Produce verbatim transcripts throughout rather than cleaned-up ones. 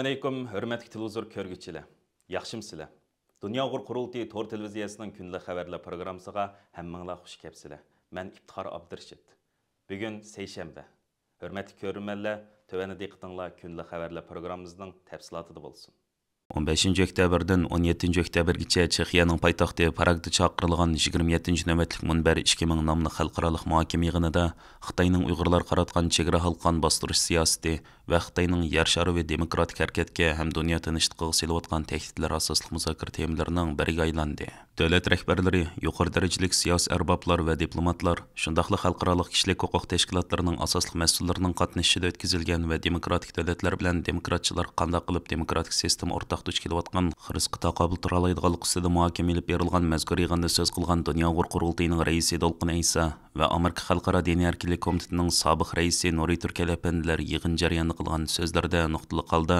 ئەسسالامۇئەلەيكۇم، ھۆرمەتلىك تېلېۋىزور كۆرگۈچىلەر. ياخشىمۇسىلەر؟ دۇنيا ئۇيغۇر قۇرۇلتىيى تور تېلېۋىزىيەسىنىڭ كۈندىلىك خەۋەرلەر پروگراممىسىغا ھەممىڭلار خۇش كەپسىلەر. مەن ئىپتىخار ئابدۇرېشىت. بۈگۈن سەيشەنبە. ھۆرمەتلىك كۆرۈرمەنلەر، تۆۋەندە دىققىتىڭلار كۈندىلىك خەۋەرلەر پروگراممىمىزنىڭ تەپسىلاتىدا بولسۇن. ئون بەشىنچى ئۆكتەبىردىن ئون يەتتىنچى ئۆكتەبىرگىچە چېخىيەنىڭ پايتەختى پراگدا چاقىرىلغان يىگىرمە يەتتىنچى نۆۋەتلىك مۇنبەر ئىككى مىڭ ناملىق خەلقئارالىق مۇھاكىمە يىغىنىدا خىتاينىڭ ئۇيغۇرلارغا قاراتقان چېگرا ھالقان باستۇرۇش سىياسىتى ۋە خىتاينىڭ يەر شارى ۋە دېموكراتىك ھەرىكەتكە ھەم دۇنيا تىنچلىقىغا سېلىۋاتقان تەھدىتلەر ئاساسلىق مۇزاكىرە تېمىلىرىنىڭ بىرىگە ئايلاندى. دۆلەت رەھبەرلىرى، يۇقىرى دەرىجىلىك سىياسىي ئەربابلار ۋە دىپلوماتلار، شۇنداقلا خەلقئارالىق كىشىلىك ھوقۇق تەشكىلاتلىرىنىڭ ئاساسلىق مەسئۇللىرىنىڭ قاتنىشىشىدا ئۆتكۈزۈلگەن ۋە دېموكراتىك دۆلەتلەر بىلەن دېموكراتچىلار قانداق قىلىپ دېموكراتىك سىستېما ئورتاق دۇچ كېلىۋاتقان خىرىسقا تاقابىل تۇرالايدىغانلىقى ئۈستىدە مۇھاكىمە ئېلىپ بېرىلغان مەزكۇر يىغىندا سۆز قىلغان دۇنيا ئۇيغۇر قۇرۇلتىيىنىڭ رەئىسى دولقۇن ئەيسا ۋە ئامېرىكا خەلقئارا دىنىي ئەركىنلىك كومىتېتىنىڭ سابىق رەئىسى نۇرى تۈركەل ئەپەندىلەر يىغىن جەريانىدا قىلغان سۆزلىرىدە نۇقتىلىق ھالدا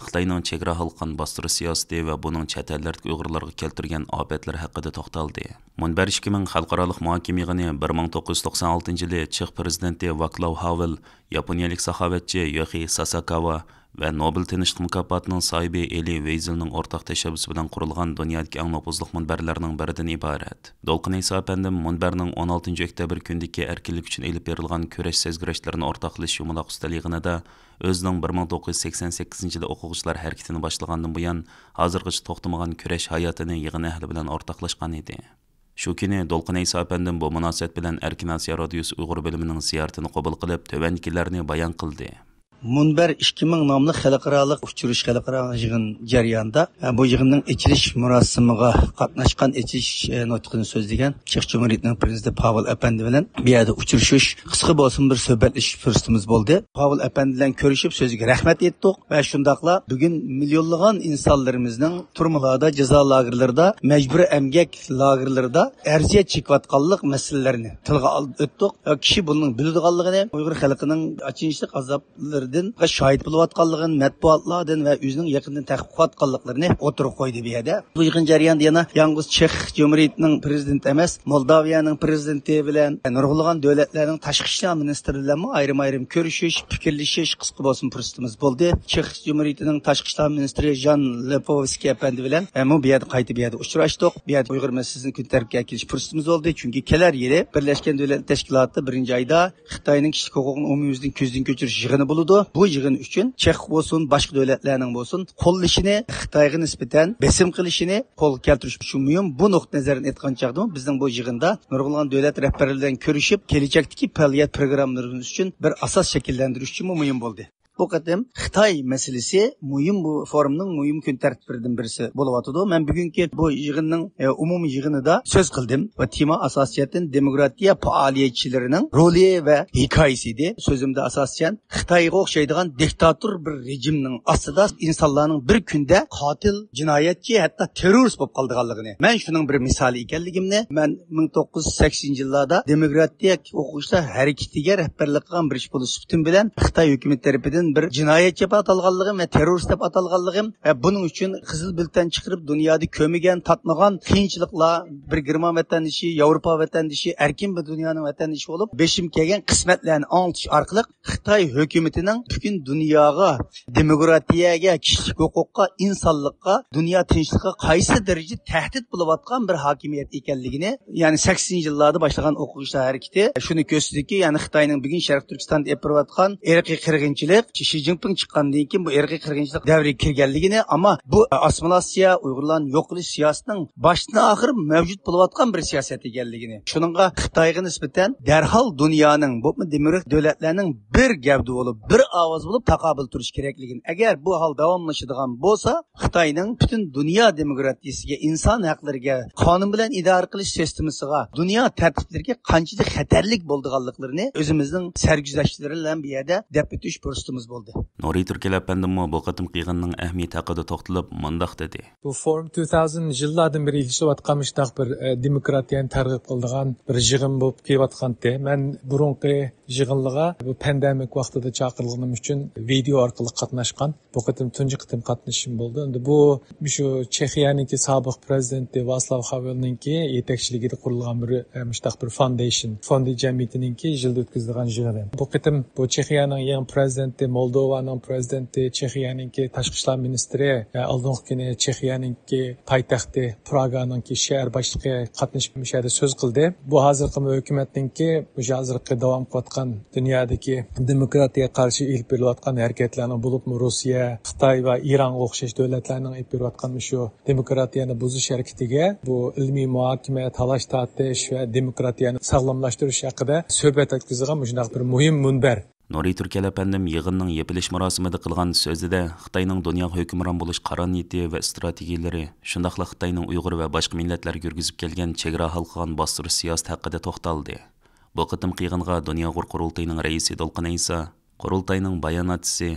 خىتاينىڭ چېگرا ھالقان باستۇرۇش سىياسىتى ۋە بۇنىڭ چەت ئەللەردىكى ئۇيغۇرلارغا كەلتۈرگەن ئاپەتلىرى ھەققىدە توختالدى. مۇنبەر ئىككى مىڭ خەلقئارالىق مۇھاكىمە يىغىنى بىر مىڭ توققۇز يۈز توقسان ئالتىنچى يىلى چېخ پىرېزىدېنتى ۋاكلاۋ ھاۋېل، ياپونىيەلىك ساخاۋەتچى يوخى ساساكاۋا ۋە نوبېل تىنچلىق مۇكاپاتىنىڭ ساھىبى ئېلى ۋېيزېلنىڭ ئورتاق تەشەببۇسى بىلەن قۇرۇلغان دۇنيادىكى ئەڭ نوپۇزلۇق مۇنبەرلەرنىڭ بىرىدىن ئىبارەت. دولقۇن ئەيسا ئەپەندىم مۇنبەرنىڭ ئون ئالتىنچى ئۆكتەبىر كۈنىدىكى ئەركىنلىك ئۈچۈن ئېلىپ بېرىلغان كۈرەش سەزگۈرەشلىرىنى ئورتاقلىشىش يۇمىلاق ئۈستەل يىغىنىدا ئۆزىنىڭ بىر مىڭ توققۇز يۈز سەكسەن سەككىزىنچى يىلى ئوقۇغۇچىلار ھەرىكىتىنى باشلىغاندىن بۇيان، ھازىرغىچە توختىمىغان كۈرەش ھاياتىنى يىغىن ئەھلى بىلەن ئورتاقلاشقان ئىدى. شۇ كۈنى دولقۇن ئەيسا ئەپەندىم بۇ مۇناسىۋەت بىلەن ئەركىن ئاسىيا رادىيوسى ئۇيغۇر بۆلۈمىنىڭ زىيارىتىنى قوبۇل قىلىپ، تۆۋەندىكىلەرنى بايان قىلدى. مۇنبەر ئىككى مىڭ ناملىق خەلقئارالىق ئۇچرىشىش خەلقئارا يىغىن جەريانىدا، بۇ يىغىننىڭ ئېچىلىش مۇراسىمىغا قاتناشقان، ئېچىلىش نۇتقىنى سۆزلىگەن چېخ جۇمھۇرىيىتىنىڭ پىرېزىدېنتى پاۋېل ئەپەندى بىلەن بۇ يەردە ئۇچرىشىش، قىسقا بولسىمۇ بىر سۆھبەتلىشىش پۇرسىتىمىز بولدى. پاۋېل ئەپەندى بىلەن كۆرۈشۈپ، سۆزىگە رەھمەت ئېيتتۇق ۋە شۇنداقلا بۈگۈن مىليونلىغان ئىنسانلىرىمىزنىڭ تۈرمىلەردە، جازا لاگېرلىرىدا، مەجبۇرىي ئەمگەك لاگېرلىرىدا ئەزىيەت چېكىۋاتقانلىق مەسىلىلىرىنى تىلغا ئال-، ئۆتتۇق. كىشى بۇنىڭ بىلىدىغانلىقىنى، ئۇيغۇر خەلقىنىڭ ئاچىنىشلىق ئازابلىرىدىن شاھىت بولۇۋاتقانلىقىنى، مەتبۇئاتلاردىن ۋە ئۆزىنىڭ يېقىندىن تەقىب قىلىۋاتقانلىقلىرىنى ئوتتۇرىغا قويدى بۇ يەردە. بۇ يىغىن جەريانىدا يەنە يالغۇز چېخ جۇمھۇرىيىتىنىڭ پىرېزىدېنتى ئەمەس، مولداۋىيەنىڭ پىرېزىدېنتى بىلەن نۇرغۇنلىغان دۆلەتلەرنىڭ تاشقى ئىشلار مىنىستىرى بىلەنمۇ ئايرىم-ئايرىم كۆرۈشۈش، پىكىرلىشىش، قىسقا بولسىمۇ پۇرسىتىمىز بولدى. چېخ جۇمھۇرىيىتىنىڭ تاشقى ئىشلار مىنىستىرى ژان لېپوۋسكىي ئەپەندى بىلەن ھەممۇ بۇ يەردە قايتا بۇ يەردە ئۇچراشتۇق. بۇ يەردە ئۇيغۇر مەسىلىسىنى كۈن تەرتىپكە ئەكېلىش پۇرسىتىمىز بولدى. چۈنكى كېلەر يىلى بىرلەشكەن دۆلەتلەر تەشكىلاتى بىرىنچى ئايدا خىتاينىڭ كىشىلىك ھوقۇقىنى ئومۇميۈزلۈك كۆزدىن كەچۈرۈش يىغىنى بولىدۇ. بۇ يىغىن ئۈچۈن چېخ بولسۇن، باشقا دۆلەتلەرنىڭ بولسۇن، قوللىشىنى، خىتايغا نىسبەتەن بېسىم قىلىشىنى قولغا كەلتۈرۈش ئۈچۈن مۇھىم. بۇ نۇقتىئى نەزەردىن ئېيتقان چاغدىمۇ، بىزنىڭ بۇ يىغىندا نۇرغۇنلىغان دۆلەت رەھبەرلىرى بىلەن كۆرۈشۈپ، كېلەچەكتىكى پائالىيەت پروگراممىلىرىمىز ئۈچۈن بىر ئاساس شەكىللەندۈرۈش ئۈچۈنمۇ مۇھىم بولدى. بۇ قېتىم خىتاي مەسىلىسى مۇھىم، بۇ فورۇمنىڭ مۇھىم كۈن تەرتىپلىرىدىن بىرسى بولۇۋاتىدۇ. مەن بۈگۈنكى بۇ يىغىننىڭ، ئە، ئومۇمىي يىغىنىدا سۆز قىلدىم ۋە تېما ئاساسىيەتتىن دېموكراتىيە پائالىيەتچىلىرىنىڭ رولى ۋە ھېكايىسى ئىدى. سۆزۈمدە ئاساسەن خىتايغا ئوخشايدىغان دىكتاتور بىر رېجىمنىڭ ئاستىدا ئىنسانلارنىڭ بىر كۈندە قاتىل، جىنايەتچى، ھەتتا تېررورىست بولۇپ قالىدىغانلىقىنى، مەن شۇنىڭ بىر مىسالى ئىكەنلىكىمنى، مەن مىڭ توققۇز يۈز سەكسىنىنچى يىللاردا دېموكراتىيە ھوقۇق ئىشلار ھەرىكىتىگە رەھبەرلىك قىلغان بىرسى بولۇش سۈپىتىم بىلەن، خىتاي ھۆكۈمىتى تەرىپىدىن بىر جىنايەتچى دەپ ئاتالغانلىقىم ۋە تېررورىست دەپ ئاتالغانلىقىم ۋە بۇنىڭ ئۈچۈن قىزىل بىلتەن چىقىرىپ، دۇنيادا كۆرمىگەن، تارتمىغان قىيىنچىلىقلار، بىر گېرمان ۋەتەندىشى، ياۋروپا ۋەتەندىشى، ئەركىن بىر دۇنيانىڭ ۋەتەندىشى بولۇپ، بېشىمغا كەلگەن قىسمەتلەرنى ئاڭلىتىش ئارقىلىق خىتاي ھۆكۈمىتىنىڭ پۈتۈن دۇنياغا دېموكراتىيەگە، كىشىلىك ھوقۇققا، ئىنسانلىققا، دۇنيا تىنچلىقىغا قايسى دەرىجىدە تەھدىت بولۇۋاتقان بىر ھاكىمىيەت ئىكەنلىكىنى، يەنى سەكسىنىنچى يىللاردا باشلىغان ئوقۇق ئىشلار ھەرىكىتى شۇنى كۆرسىتىدۇكى، يەنى خىتاينىڭ بۈگۈن شەرقىي تۈركىستاندا ئېلىپ بېرىۋاتقان ئىرقىي قىرغىنچىلىق، شى جىنپىڭ چىققاندىن كېيىن بۇ ئىرقىي قىرغىنچىلىق دەۋرىگە كىرگەنلىكىنى، ئەمما بۇ ئاسسىمىلياتسىيە، ئۇيغۇرلارنى يوق قىلىش سىياسىتىنىڭ باشتىن ئاخىر مەۋجۇت بولۇۋاتقان بىر سىياسەت ئىكەنلىكىنى، شۇنىڭغا خىتايغا نىسبەتەن دەرھال دۇنيانىڭ، بولۇپمۇ دېموكراتىك دۆلەتلەرنىڭ بىر گەۋدە بولۇپ، بىر ئاۋاز بولۇپ تاقابىل تۇرۇش كېرەكلىكىنى، ئەگەر بۇ ھال داۋاملىشىدىغان بولسا، خىتاينىڭ پۈتۈن دۇنيا دېموكراتىيىسىگە، ئىنسان ھەقلىرىگە، قانۇن بىلەن ئىدارە قىلىش سىستېمىسىغا، دۇنيا تەرتىپلىرىگە قانچىلىك خەتەرلىك بولىدىغانلىقلىرىنى ئۆزىمىزنىڭ سەرگۈزەشتلىرى بىلەن بۇ يەردە دەپ ئۆتۈش پۇرسىتىمىز بولدى. نۇرى تۈركەل ئەپەندىممۇ بۇ قېتىمقى يىغىننىڭ ئەھمىيىتى ھەققىدە توختىلىپ مۇنداق دېدى. بۇ فورۇم ئىككى مىڭ يىللاردىن بېرى ئېلىشىۋاتقان مۇشۇنداق بىر، ئە، دېموكراتىيەنى تەرغىب قىلىدىغان بىر يىغىن بولۇپ كېلىۋاتقانتى. مەن بۇرۇنقى يىغىنلىرىغا بۇ پاندېمىك ۋاقتىدا چاقىرىلغىنىم ئۈچۈن ۋىدېئو ئارقىلىق قاتناشقان. بۇ قېتىم تۇنجى قېتىم قاتنىشىشىم بولدى. ئەمدى بۇ مۇشۇ چېخىيەنىڭكى سابىق پىرېزىدېنتى ۋاسلاۋ خاۋېلنىڭكى يېتەكچىلىكىدە قۇرۇلغان بىر، ئە، مۇشۇنداق بىر فاندېيشن، فوندى جەمئىيىتىنىڭكى يىلدا ئۆتكۈزىدىغان يىغىنى. بۇ قېتىم بۇ چېخىيەنىڭ يېڭى پىرېزىدېنتى مولدوۋانىڭ پرېزىدېنتى، چېخىيەنىڭكى تاشقى ئىشلار مىنىستىرى، ئە، ئالدىنقى كۈنى چېخىيەنىڭكى پايتەختى پراگانىڭكى شەھەر باشلىقى قاتنىشىپ، مۇشۇ يەردە سۆز قىلدى. بۇ ھازىرقى ھۆكۈمەتنىڭكى مۇشۇ ھازىرقى داۋام قىلىۋاتقان دۇنيادىكى دېموكراتىيەگە قارشى ئېلىپ بېرىلىۋاتقان ھەرىكەتلەرنىڭ، بولۇپمۇ روسىيە، خىتاي ۋە ئىرانغا ئوخشاش دۆلەتلەرنىڭ ئېلىپ بېرىۋاتقان مۇشۇ دېموكراتىيەنى بۇزۇش ھەرىكىتىگە بۇ ئىلمىي مۇھاكىمە، تالاش-تارتىش ۋە دېموكراتىيەنى ساغلاملاشتۇرۇش ھەققىدە سۆھبەت ئۆتكۈزىدىغان مۇشۇنداق بىر مۇھىم مۇنبەر. نۇرى تۈركەل ئەپەندىم يىغىننىڭ يېپىلىش مۇراسىمىدا قىلغان سۆزىدە خىتاينىڭ دۇنياغا ھۆكۈمران بولۇش قارا نىيىتى ۋە ئىستراتېگىيىلىرى، شۇنداقلا خىتاينىڭ ئۇيغۇر ۋە باشقا مىللەتلەرگە يۈرگۈزۈپ كەلگەن چېگرا ھالقىغان باستۇرۇش سىياسىتى ھەققىدە توختالدى. بۇ قېتىمقى يىغىنغا دۇنيا ئۇيغۇر قۇرۇلتىيىنىڭ رەئىسى دولقۇن ئەيسا، قۇرۇلتاينىڭ باياناتچىسى،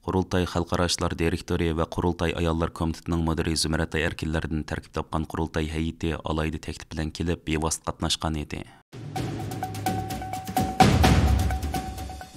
قۇرۇلتاي خەلقئارا ئىشلار دىرېكتورى ۋە قۇرۇلتاي ئاياللار كومىتېتىنىڭ مۇدىرى زۇمرەت ئەركىنلەردىن تەركىب تاپقان قۇرۇلتاي ھەيئىتى ئالاھىدە تەكلىپ بىلەن كېلىپ، بىۋاسىتە قاتناشقان ئىدى.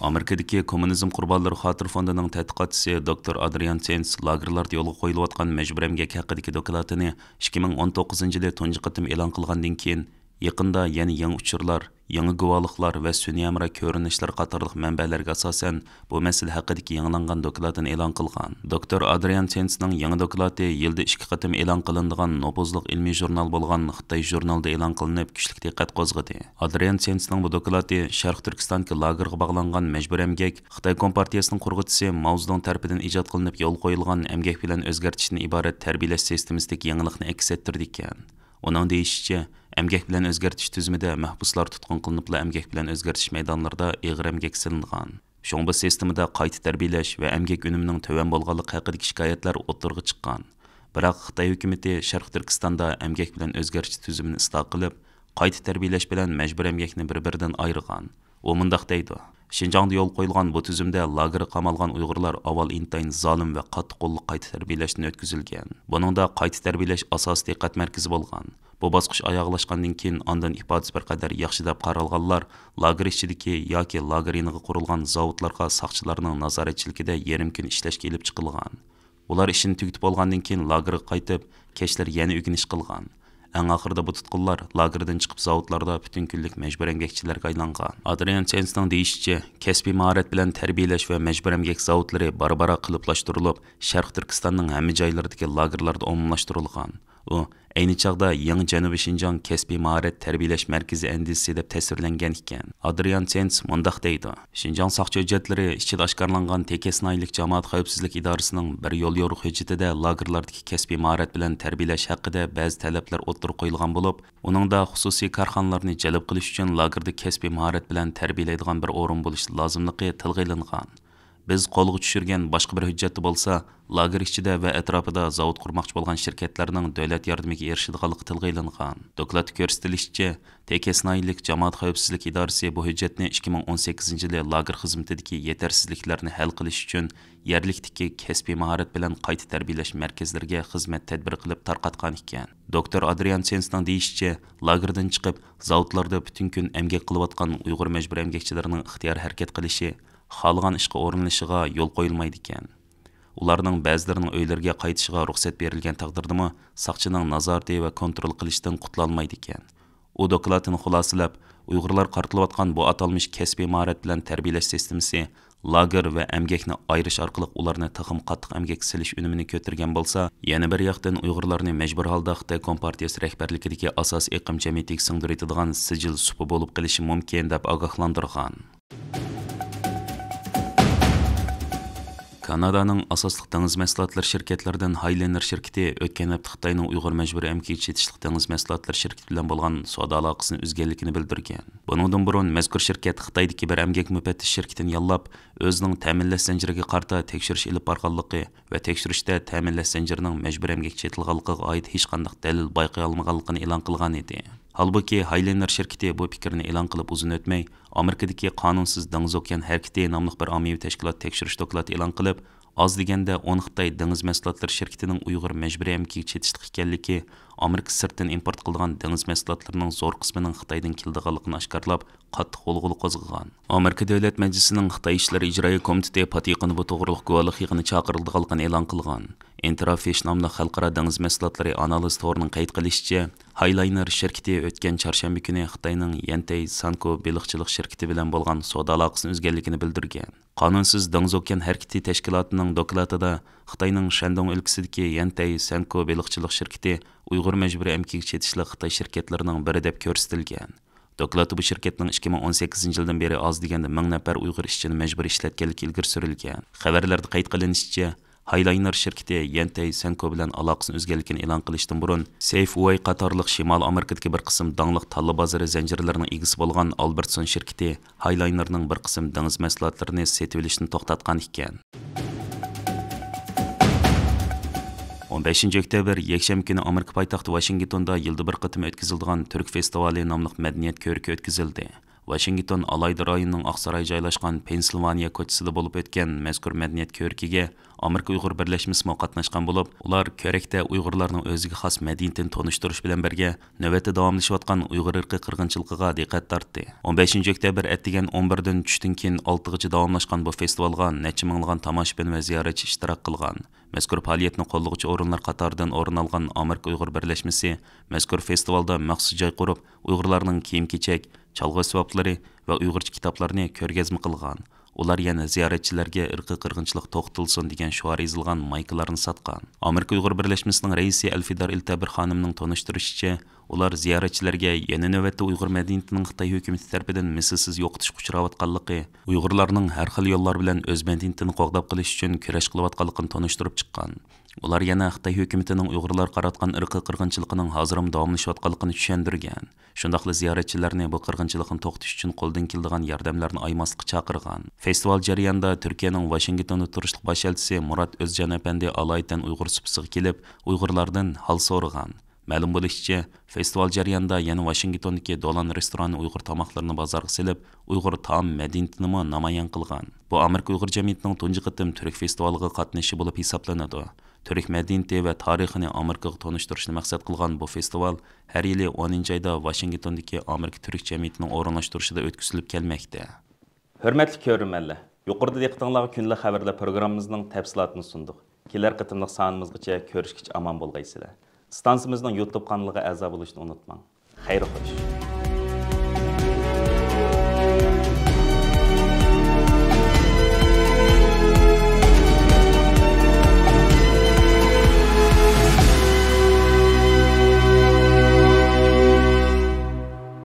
ئامېرىكىدىكى كوممۇنىزم قۇربانلىرى خاتىرە فوندىنىڭ تەتقىقاتچىسى دوكتور ئادرىيان سېنس لاگېرلاردا يولغا قويۇلۇۋاتقان مەجبۇرىي ئەمگەك ھەققىدىكى دوكلاتىنى ئىككى مىڭ ئون توققۇزىنچى يىلى تۇنجى قېتىم ئېلان قىلغاندىن كېيىن، يېقىندا يەنە يېڭى ئۇچۇرلار، يېڭى گۇۋاھلىقلار ۋە سۈنئىي ھەمراھ كۆرۈنۈشلىرى قاتارلىق مەنبەلەرگە ئاساسەن، بۇ مەسىلە ھەققىدىكى يېڭىلانغان دوكلاتىنى ئېلان قىلغان. دوكتور ئادرىيان سېنسنىڭ يېڭى دوكلاتى يىلدا ئىككى قېتىم ئېلان قىلىنىدىغان نوپۇزلۇق ئىلمىي ژۇرنال بولغان خىتاي ژۇرنىلىدا ئېلان قىلىنىپ، كۈچلۈك دىققەت قوزغىدى. ئادرىيان سېنسنىڭ بۇ دوكلاتى شەرقىي تۈركىستاندىكى لاگېرغا باغلانغان مەجبۇرىي ئەمگەك، خىتاي كومپارتىيىسىنىڭ قۇرغۇچىسى ماۋزېدۇڭ تەرىپىدىن ئىجاد قىلىنىپ يولغا قويۇلغان ئەمگەك بىلەن ئۆزگەرتىشتىن ئىبارەت تەربىيەلەش سىستېمىسىدىكى يېڭىلىقنى ئەكس ئەتتۈرىدىكەن. ئۇنىڭ دېيىشىچە، ئەمگەك بىلەن ئۆزگەرتىش تۈزۈمىدە مەھبۇسلار تۇتقۇن قىلىنىپلا ئەمگەك بىلەن ئۆزگەرتىش مەيدانلىرىدا ئېغىر ئەمگەك سېلىنغان. شۇڭا بۇ سىستېمىدا قايتا تەربىيەلەش ۋە ئەمگەك ئۈنۈمىنىڭ تۆۋەن بولغانلىقى ھەققىدىكى شىكايەتلەر ئوتتۇرىغا چىققان. بىراق خىتاي ھۆكۈمىتى شەرقىي تۈركىستاندا ئەمگەك بىلەن ئۆزگەرتىش تۈزۈمىنى ئىسلاھ قىلىپ، قايتا تەربىيەلەش بىلەن مەجبۇرىي ئەمگەكنى بىر-بىرىدىن ئايرىغان. ئۇ مۇنداق دەيدۇ: شىنجاڭدا يولغا قويۇلغان بۇ تۈزۈمدە لاگېرغا قامالغان ئۇيغۇرلار ئاۋۋال ئىنتايىن زالىم ۋە قاتتىق قوللۇق قايتا تەربىيەلەشتىن ئۆتكۈزۈلگەن. بۇنىڭدا قايتا تەربىيەلەش ئاساسىي دىققەت مەركىزى بولغان. بۇ باسقۇچ ئاياغلاشقاندىن كېيىن، ئاندىن ئىپادىسى بىر قەدەر ياخشى دەپ قارالغانلار لاگېر ئىچىدىكى ياكى لاگېر يېنىغا قۇرۇلغان زاۋۇتلارغا ساقچىلارنىڭ نازارەتچىلىكىدە يېرىم كۈن ئىشلەشكە ئېلىپ چىقىلغان. ئۇلار ئىشىنى تۈگىتىپ بولغاندىن كېيىن، لاگېرغا قايتىپ، كەچلىرى يەنە ئۆگىنىش قىلغان. ئەڭ ئاخىرىدا بۇ تۇتقۇنلار لاگېردىن چىقىپ، زاۋۇتلاردا پۈتۈن كۈنلۈك مەجبۇرىي ئەمگەكچىلەرگە ئايلانغان. ئادرىيان سېنسنىڭ دېيىشىچە، كەسپىي ماھارەت بىلەن تەربىيەلەش ۋە مەجبۇرىي ئەمگەك زاۋۇتلىرى بارا-بارا قېلىپلاشتۇرۇلۇپ، شەرقىي تۈركىستاننىڭ ھەممە جايلىرىدىكى لاگېرلاردا ئومۇملاشتۇرۇلغان. ئۇ ئەينى چاغدا يېڭى جەنۇبىي شىنجاڭ كەسپىي ماھارەت تەربىيەلەش مەركىزى ئەندىزىسى دەپ تەسۋىرلەنگەن ئىكەن. ئادرىيان سېنس مۇنداق دەيدۇ: شىنجاڭ ساقچى ھۆججەتلىرى ئىچىدە ئاشكارىلانغان تېكەس ناھىيەلىك جامائەت خەۋپسىزلىك ئىدارىسىنىڭ بىر يوليورۇق ھۆججىتىدە لاگېرلاردىكى كەسپىي ماھارەت بىلەن تەربىيەلەش ھەققىدە بەزى تەلەپلەر ئوتتۇرىغا قويۇلغان بولۇپ، ئۇنىڭدا خۇسۇسىي كارخانىلارنى جەلپ قىلىش ئۈچۈن لاگېردا كەسپىي ماھارەت بىلەن تەربىيەلەيدىغان بىر ئورۇن بولۇشى لازىملىقى تىلغا ئېلىنغان. بىز قولغا چۈشۈرگەن باشقا بىر ھۆججەتتە بولسا، لاگېر ئىچىدە ۋە ئەتراپىدا زاۋۇت قۇرماقچى بولغان شىركەتلەرنىڭ دۆلەت ياردىمىگە ئېرىشىدىغانلىقى تىلغا ئېلىنغان. دوكلاتتا كۆرسىتىلىشىچە، تېكەس ناھىيەلىك جامائەت خەۋپسىزلىك ئىدارىسى بۇ ھۆججەتنى ئىككى مىڭ ئون سەككىزىنچى يىلى لاگېر خىزمىتىدىكى يېتەرسىزلىكلەرنى ھەل قىلىش ئۈچۈن يەرلىكتىكى كەسپىي ماھارەت بىلەن قايتا تەربىيەلەش مەركەزلىرىگە خىزمەت تەدبىرى قىلىپ تارقاتقان ئىكەن. دوكتور ئادرىيان سېنسنىڭ دېيىشىچە، لاگېردىن چىقىپ، زاۋۇتلاردا پۈتۈن كۈن ئەمگەك قىلىۋاتقان ئۇيغۇر مەجبۇرىي ئەمگەكچىلىرىنىڭ ئىختىيارىي ھەرىكەت قىلىشى، خالىغان ئىشقا ئورۇنلىشىغا يول قويۇلمايدىكەن. ئۇلارنىڭ بەزىلىرىنىڭ ئۆيلىرىگە قايتىشىغا رۇخسەت بېرىلگەن تەقدىردىمۇ، ساقچىنىڭ نازارىتى ۋە كونترول قىلىشىدىن قۇتۇلالمايدىكەن. ئۇ دوكلاتىنى خۇلاسىلەپ، ئۇيغۇرلارغا قارىتىلىۋاتقان بۇ ئاتالمىش كەسپىي ماھارەت بىلەن تەربىيەلەش سىستېمىسى لاگېر ۋە ئەمگەكنى ئايرىش ئارقىلىق ئۇلارنى تېخىمۇ قاتتىق ئەمگەككە سېلىش ئۈنۈمىنى كۆتۈرگەن بولسا، يەنە بىر ياقتىن ئۇيغۇرلارنى مەجبۇر ھالدا خىتاي كومپارتىيىسى رەھبەرلىكىدىكى ئاساسىي ئېقىم جەمئىيىتىگە سىڭدۈرۈۋېتىدىغان سىجىل سۇپا بولۇپ قېلىشى مۇمكىن، دەپ ئاگاھلاندۇرغان. كانادانىڭ ئاساسلىق دېڭىز مەھسۇلاتلىرى شىركەتلىرىدىن ھايلېنېر شىركىتى ئۆتكەن ھەپتە خىتاينىڭ ئۇيغۇر مەجبۇرىي ئەمگىكىگە چېتىشلىق دېڭىز مەھسۇلاتلىرى شىركىتى بىلەن بولغان سودا ئالاقىسىنى ئۈزگەنلىكىنى بىلدۈرگەن. بۇنىڭدىن بۇرۇن مەزكۇر شىركەت خىتايدىكى بىر ئەمگەك مۇپەتتىش شىركىتىنى ياللاپ، ئۆزىنىڭ تەمىنلەش زەنجىرىگە قارىتا تەكشۈرۈش ئېلىپ بارغانلىقى ۋە تەكشۈرۈشتە تەمىنلەش زەنجىرىنىڭ مەجبۇرىي ئەمگەككە چېتىلغانلىقىغا ئائىت ھېچقانداق دەلىل بايقىيالمىغانلىقىنى ئېلان قىلغانىدى. ھالبۇكى، ھايلېنېر شىركىتى بۇ پىكىرنى ئېلان قىلىپ ئۇزۇن ئۆتمەي، ئامېرىكىدىكى قانۇنسىز دېڭىز ئوكيان ھەرىكىتى ناملىق بىر ئاممىۋى تەشكىلات تەكشۈرۈش دوكلاتى ئېلان قىلىپ، ئاز دېگەندە ئون خىتاي دېڭىز مەھسۇلاتلىرى شىركىتىنىڭ ئۇيغۇر مەجبۇرىي ئەمگىكىگە چېتىشلىق ئىكەنلىكى، ئامېرىكا سىرتتىن ئىمپورت قىلىدىغان دېڭىز مەھسۇلاتلىرىنىڭ زور قىسمىنىڭ خىتايدىن كېلىدىغانلىقىنى ئاشكارىلاپ، قاتتىق غۇلغۇلا قوزغىغان. ئامېرىكا دۆلەت مەجلىسىنىڭ خىتاي ئىشلىرى ئىجرائىيە كومىتېتى پات يېقىندا بۇ توغرىلىق گۇۋاھلىق يىغىنى چاقىرىلىدىغانلىقىنى ئېلان قىلغان. ئىنتېرافىش ناملىق خەلقئارا دېڭىز مەھسۇلاتلىرى ئانالىز تورىنىڭ قەيت قىلىشىچە، ھايلاينېر شىركىتى ئۆتكەن چارشەنبە كۈنى خىتاينىڭ يەنتەي سەنكو بېلىقچىلىق شىركىتى بىلەن بولغان سودا ئالاقىسىنى ئۈزگەنلىكىنى بىلدۈرگەن. قانۇنسىز دېڭىز ئوكيان ھەرىكىتى تەشكىلاتىنىڭ دوكلاتىدا خىتاينىڭ شەندۇڭ ئۆلكىسىدىكى يەنتەي سەنكو بېلىقچىلىق شىركىتى ئۇيغۇر مەجبۇرىي ئەمگىكىگە چېتىشلىق خىتاي شىركەتلىرىنىڭ بىرى دەپ كۆرسىتىلگەن. دوكلاتتا بۇ شىركەتنىڭ ئىككى مىڭ ئون سەككىزىنچى يىلدىن بېرى ئاز دېگەندە مىڭ نەپەر ئۇيغۇر ئىشچىنى مەجبۇرىي ئىشلەتكەنلىكى ئىلگىرى سۈرۈلگەن. خەۋەرلەردە قەيت قىلىنىشىچە، ھايلاينېر شىركىتى يەنتەي سەنكو بىلەن ئالاقىسىنى ئۈزگەنلىكىنى ئېلان قىلىشتىن بۇرۇن، سېيف ۋۇي قاتارلىق شىمالىي ئامېرىكىدىكى بىر قىسىم داڭلىق تاللا بازىرى زەنجىرلىرىنىڭ ئىگىسى بولغان ئالبېرتسون شىركىتى ھايلاينېرنىڭ بىر قىسىم دېڭىز مەھسۇلاتلىرىنى سېتىۋېلىشنى توختاتقان ئىكەن. ئون بەشىنچى ئۆكتەبىر، يەكشەنبە كۈنى ئامېرىكا پايتەختى ۋاشىنگتوندا يىلدا بىر قېتىم ئۆتكۈزۈلىدىغان تۈرك فېستىۋالى ناملىق مەدەنىيەت كۆرىكى ئۆتكۈزۈلدى. ۋاشىنگتون ئالاھىدە رايوننىڭ ئاقساراي جايلاشقان پېنسىلۋانىيە كوچىسىدا بولۇپ ئۆتكەن مەزكۇر مەدەنىيەت كۆرىكىگە ئامېرىكا ئۇيغۇر بىرلەشمىسىمۇ قاتناشقان بولۇپ، ئۇلار كۆرەكتە ئۇيغۇرلارنىڭ ئۆزىگە خاس مەدەنىيىتىنى تونۇشتۇرۇش بىلەن بىرگە، نۆۋەتتە داۋاملىشىۋاتقان ئۇيغۇر ئىرقىي قىرغىنچىلىقىغا دىققەت تارتتى. ئون بەشىنچى ئۆكتەبىر ئەتىگەن ئون بىردىن چۈشتىن كېيىن ئالتىغىچە داۋاملاشقان بۇ فېستىۋالغا نەچچە مىڭلىغان تاماشىبىن ۋە زىيارەتچى ئىشتىراك قىلغان. مەزكۇر پائالىيەتنى قوللىغۇچى ئورۇنلار قاتارىدىن ئورۇن ئالغان ئامېرىكا ئۇيغۇر بىرلەشمىسى مەزكۇر فېستىۋالدا مەخسۇس جاي قۇرۇپ، ئۇيغۇرلارنىڭ كىيىم-كېچەك، چالغۇ ئەسۋابلىرى ۋە ئۇيغۇرچە كىتابلارنى كۆرگەزمە قىلغان. ئۇلار يەنە زىيارەتچىلەرگە «ئىرقىي قىرغىنچىلىق توختىتىلسۇن» دېگەن شوئار يېزىلغان مايكىلارنى ساتقان. ئامېرىكا ئۇيغۇر بىرلەشمىسىنىڭ رەئىسى ئەلفىدار ئىلتەبىر خانىمنىڭ تونۇشتۇرۇشىچە، ئۇلار زىيارەتچىلەرگە يەنە نۆۋەتتە ئۇيغۇر مەدەنىيىتىنىڭ خىتاي ھۆكۈمىتى تەرىپىدىن مىسلىسىز يوقىتىشقا ئۇچراۋاتقانلىقى، ئۇيغۇرلارنىڭ ھەر خىل يوللار بىلەن ئۆز مەدەنىيىتىنى قوغداپ قېلىش ئۈچۈن كۈرەش قىلىۋاتقانلىقىنى تونۇشتۇرۇپ چىققان. ئۇلار يەنە خىتاي ھۆكۈمىتىنىڭ ئۇيغۇرلارغا قاراتقان ئىرقىي قىرغىنچىلىقىنىڭ ھازىرمۇ داۋاملىشىۋاتقانلىقىنى چۈشەندۈرگەن. شۇنداقلا زىيارەتچىلەرنى بۇ قىرغىنچىلىقنى توختىتىش ئۈچۈن قولدىن كېلىدىغان ياردەملەرنى ئايىماسلىققا چاقىرغان. فېستىۋال جەريانىدا تۈركىيەنىڭ ۋاشىنگتوندا تۇرۇشلۇق باش ئەلچىسى مۇرات ئۆزجان ئەپەندى ئالايىتەن ئۇيغۇر سۇپىسىغا كېلىپ، ئۇيغۇرلاردىن ھال سورىغان. مەلۇم بولۇشىچە، فېستىۋال جەريانىدا يەنە ۋاشىنگتوندىكى دولان رېستورانى ئۇيغۇر تاماقلىرىنى بازارغا سېلىپ، ئۇيغۇر تائام مەدەنىيىتىنىمۇ نامايان قىلغان. بۇ ئامېرىكا ئۇيغۇر جەمئىيىتىنىڭ تۇنجى قېتىم تۈرك فېستىۋالىغا قاتنىشىشى بولۇپ ھېسابلىنىدۇ. تۈرك مەدەنىيىتى ۋە تارىخىنى ئامېرىكىغا تونۇشتۇرۇشنى مەقسەت قىلغان بۇ فېستىۋال ھەر يىلى ئونىنچى ئايدا ۋاشىنگتوندىكى ئامېرىكا تۈرك جەمئىيىتىنىڭ ئورۇنلاشتۇرۇشىدا ئۆتكۈزۈلۈپ كەلمەكتە. ھۆرمەتلىك كۆرۈرمەنلەر، يۇقىرىدا دىققىتىڭلارغا كۈندىلىك خەۋەرلەر پروگراممىمىزنىڭ تەپسىلاتىنى سۇندۇق. كېلەر قېتىملىق سانىمىزغىچە كۆرۈشكىچە ئامان بولغايسىلەر. ئىستانسىمىزنىڭ يۇتۇب قانىلىغا ئەزا بولۇشنى ئۇنتۇماڭ. خەير خوش.